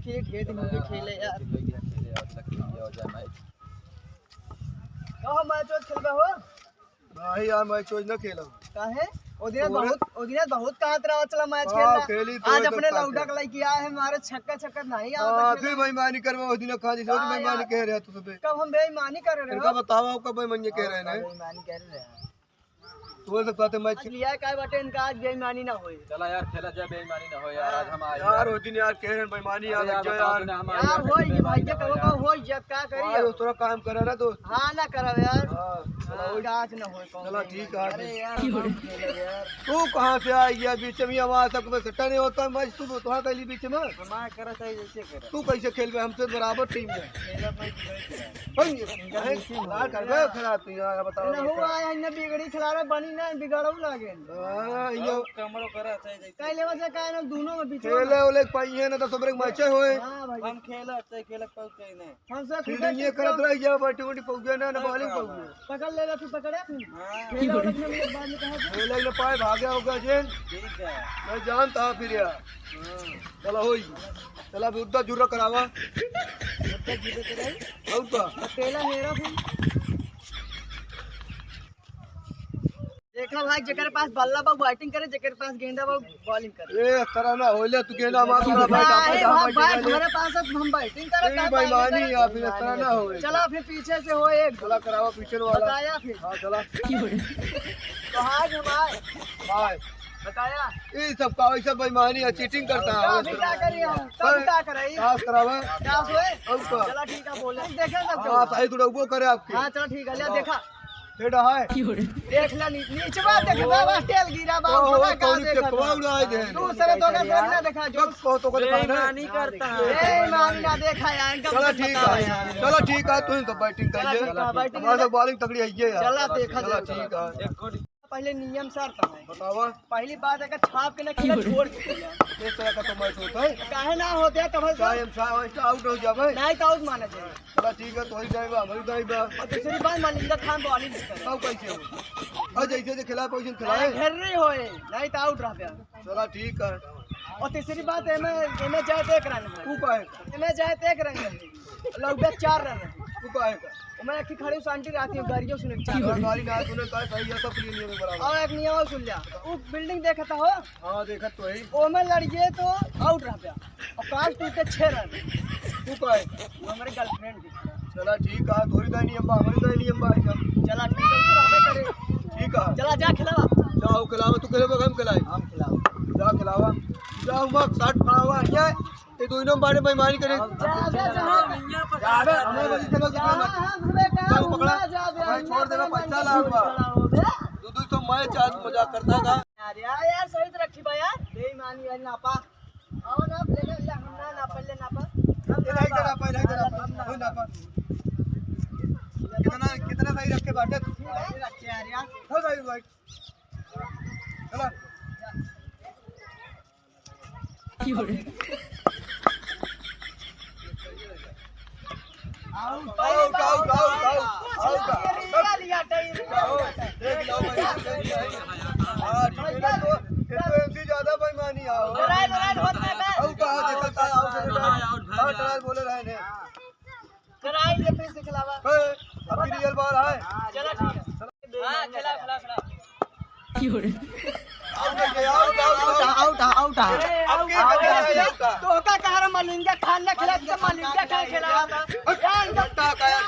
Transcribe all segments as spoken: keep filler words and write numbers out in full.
खेले, ढेर दिन हो गए खेले यार। कहो मैच वैच खेलबे हो? नहीं यार, मैच वैच ना खेलो। काहे? ओ दिना तोरे बहुत, ओ दिना बहुत कहत रहा चला मैच हाँ, खेलना। खेली तो आज एकदम अपने ताकत। लौंडा के लइके आए हैं, मारे छक्का छक्का नहीं आवत हाँ, खेले। फिर बेईमानी करबे, ओ दिना कहाँ जैसे हाँ बेईमानी यार। कह रहे तू सबे। कब हम बेईमानी कर रहे इनका हो? बतावा, कब बेईमानी कह रहे हैं? बेईमानी कर रहे हैं। तोरे सब साथे मैच आज लिया काय बाटे इनका, आज बेईमानी ना होए। चला यार, खेला जाए, बेईमानी ना होए यार, आज हम आए यार, यार। ओ दिन यार कह रहे हैं बेईमानी अरे यार, यार, बताओ यार। तो ना, हम आए यार, यार, होई कि बेईमानी भाई ना के होए कहो यार। का होई, जब का करी हाँ, अब? दोस्त थोड़ा काम करे ना दोस्त। हाँ, ना करब यार। हाँ, चला हाँ, वही। आज ना होए कौन हाँ, चला ठीक है। अरे यार, हम खेले यार। तू कहाँ से आ गया बीच में? हमारा सब में सट्टा नहीं होता, मैच तू तो कहाँ कैली बीच में? हमारा करत है जैसे करत। तू कैसे खेलबे? हमसे बराबर टीम है। खेला मैं खेला। भाई, इनका भाई, बीच में खराब कर दे, खराब तू यार, बताओ ना। हुआ है, इन्हें बिगड़ी खिला रहा, बनी ना, बिगाड़ो लागे। हाँ, ये कमरो करा सही जैसे। कह लेवा से कहे ना, दोनों में बीच में खेले ना। ओले पाई है ना, तो सबरे के मैचे होए। हाँ भाई। हम खेला, सही खेला, पाउत कहीं नहीं। हमसे फील्डिंग खुदा ये चुप करत रहो। रह गया, बैटिंग उटिंग पहुंच गया ना, ना बॉलिंग पहुंच गया। पकड़ ले, तू पकड़े फिर। हाँ। खेला वाला के बाद में कहा तू। खेला ही ना पाए, भाग गया होगा जेन। ठीक है। मैं जानता फिर यार। हाँ। चला होई। चला अभी उद्दा जुर्रा करावा। उद्दा जुर्रा कराई? और का? तो तेला हेरा फिर। देखा भाई, जेकरे पास बल्ला बा बैटिंग करे, जेकरे पास गेंदा बा बॉलिंग करे। ए, इस तरह ना होले, तू गेंदा मार, तू बैट, काहे बैट, भाई, बैट, बैट, बैट। हमारे पास अब हम बैटिंग करे, ए, बेईमानी या फिर इस तरह ना होए। चला फिर पीछे से हो एक। चला करावा पीछे वाला। बताया फिर। हाँ, चला। तो आज हमारे भाई। बताया। ये सब का, ये सब बेईमानी है, चीटिंग करता है। तो अभी क्या करिए हम? तब पर क्या करें? क्या करावा? क्या सोए? और का? चला ठीक है, बोले। देखे सब हाँ, जो। सही थोड़ा वो करे आपके। हाँ, चला ठीक है, ले हाँ। देखा। हेड है। देख ला नी-, नीचवा देख बा, बा, तेल गिरा बा, ओहो, बड़ा का कौन देखा चकवा बा। उड़ाए दे। दूसरे तो का सोना देखा जो। कब को तो को दिखा दे। बेईमानी करता है। बेईमानी ना देखा यार, इनका चला कुछ ठीक बताओ है। यार। चला ठीक है, तू ही तो बैटिंग चला करिए। ठीक है, बैटिंग हमारे करिए। सब बॉलिंग तगड़ी है ये यार। चला देखा चला जाए। ठीक है। पहले नियम शर्त है। बतावा। पहली बात है कि छाप के ना खेला, छोड़ के खेला। इस तरह का तो मैच होता है। काहे ना होते है, तब चाहे हम छाप, आउट हो जावे। नहीं तो आउट माना जाए। चला ठीक है, तोहरी दाई बा, हमरी दाई बा। और दूसरी बात, मलिंगा खान बॉलिंग करे। तब कैसे हो? और जैसे जे खिलाए, वैसे खिलाए। अरे, घेर रही होए, नहीं तो आउट रह गया। चला ठीक है। और तीसरी बात, एमे, एमे जाए तो एक रन है। तू काहे? एमे जाए तो एक रन है। लौटा चार रन है। तू काहे का? मैं एक ही खड़ी शांति रहती हूँ, गाड़ियों सुने के चार रन। गाड़ी ना सुने, काहे सही है, सब लिए लिए बराबर। और एक नियम और सुन लिया, वो बिल्डिंग देखता हो? हाँ, देखत तो है। ओमे लड़िए तो आउट रह गया। और काश टूटे छह रन। तू काहे? वो हमारे गर्लफ्रेंड की। चला ठीक है, तोरी दाई नियम बा, हमारी दाई नियम बा, ऐसा। चला ठीक है, तू रहबे करे। ठीक है। चला जा खिलावा। जाओ खिलावा, तू खिलावा, हम खिलाई। हम खिलावा। जा खिलावा। जा उमा साठ खड़ा हुआ है, ये दोनों बारे बेईमानी करे। जा, जा, जा। जा बे, हमें बड़ी चलो दुकान में। जा, हम घूमे का, जाओ पकड़ा। जा बे, भाई, छोड़ देना, पैसा लाग बा। खड़ा हो बे। दो दो सौ मैं चार्ज मजाक करता था। अरे यार, यार, सही तो रखी बा यार। बेईमानी है, नापा। आओ ना, ले ले, ले, हम ना, ना, पहले नापा। हम ये नहीं नापा। करा, पहले नहीं करा, हम ना। कोई नापा। कितना, कितना सही रख के बाटे? ठीक है, रख के आ रहे हैं। हो सही भाई। चला। आउट, आउट, आउट, आउट, आउट। आउट। ये लिया, ये लिया। देख लो भाई, देख लो। हाँ, डिफेंडर तो, ये तो एमसी ज्यादा बेईमानी है। लड़ाई, लड़ाई होत नहीं बे। आउट, आउट, देखो, आउट, आउट, आउट। हाँ, ट्रायल बोले रहे ने। कराई ले फिर से खिलावा। ए, अभी रियल बॉल है। चलो ठीक है। हाँ, खिलाओ, खिलाओ, खिलाओ। आउट, आउट, आउट, आउट। आउट, आउट, आउट। अब की आउट, बचा आउट। है, आउट। तो का कह रहा मलिंगा खान ने खिला, तो मलिंगा खान खिला। यार, इनका बताओ यार।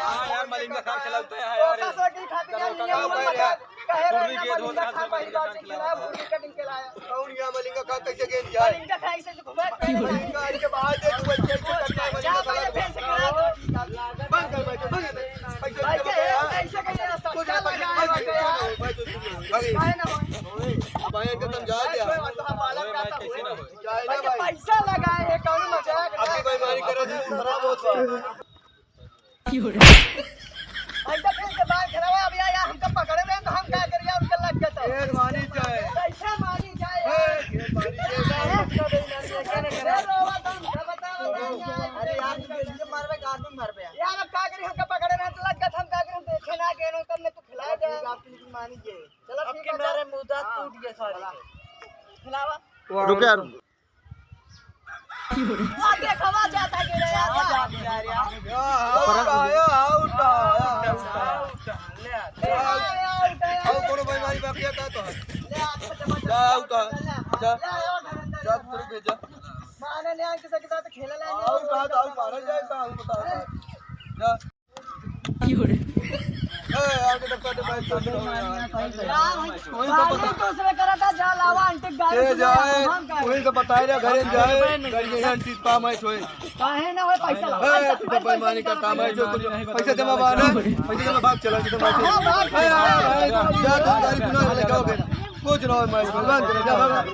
हाँ, यार, मलिंगा खान खिलाते हैं, यार। तो का सोटी खाती है, चलो, ये बताओ, मत यार। कहे रहे कुर्री ना, के मलिंगा धोखा खान से पहली मलिंगा बार खान से खिलाया, खिलाया। कुर्री कटिंग के लाया। कौन गया मलिंगा खान, कैसे गेंद गया है? मलिंगा खान से घुमा के मलिंगा आज के बाद दे तू, ऐसे, ऐसे करके जा, मलिंगा पहले साला। फेंस करा दो। बंद कर भाई, बंद कर। पैसे भाई, दे के, यार। ऐसे कैसे रास्ता? कुछ क्या नहीं, लगा है भाई, भाई, यार? भाई, भाई, भाई, काहे ना भाई? अब भाई, इनका समझा दिया। भाई, भाई, भाई, बालक भाई, रहता कैसे हुए। ना हो? जाए ना भाई, भाई। पैसा लगा है, कौन मजाक? आपकी बेईमानी कर रहे थे, खराब होता। ऐसा फिर से बाहर खड़ा हुआ, अब यार, यार, हमका पकड़े में तो हम का करिए, उनके लग गए तो। ए, मानी जाए। कैसे मानी जाए, यार? ए, मानी जाए। अरे, यार, ये, ये मारबे, गार्ड में मारबे, यार। यार, अब का करी, हमका पकड़े में तो लग गए, हम का करी, हम देखे ना गए, ना, तब मैं तो खिला दे। आपकी लेकिन मानी जाए। चलो, अब ठीक के है, मेरे चल। मुद्दा हाँ। टूट गया सारे। खिलावा। रुक यार। आगे खवा जाता गिरे यार। या, आउट आया, आउट आया, आउट आया। ले आ, ले आ। आउट आया। और कोनो बेईमानी बाकी है का तो? ले आ, अच्छा, अच्छा, जा, आउट आ। जा। ले आ, आउट आ। जा, तू रुक जा। माने ले आ, किसी के साथ खेला ले आ। आउट आ, तो आउट आ, जा, जा, आउट आ। जा। ए, आगे डब्बा, डब्बा, डब्बा, डब्बा। वहीं से बता। दूसरे करा था, जा लावा, आंटी गाड़ी ए, सुना, जाए, हम का वहीं से बताए रहे, घरे जाए, घरे जाए, आंटी पा मैच होए। काहे ना होए, पैसा लावा, ए, पैसा, तू तो पैसा, बेईमानी पैसा, करता, पैसा, मैच होए, कुछ पैसा जमा बा ना, पैसा जमा, भाग चला, किधर भाग चला। हाँ, भाग। ए, ए, ए, जा, तू गाड़ी सुना, लेके आओ फिर। कुछ ना हो, मैच बंद कर, जा, भाग।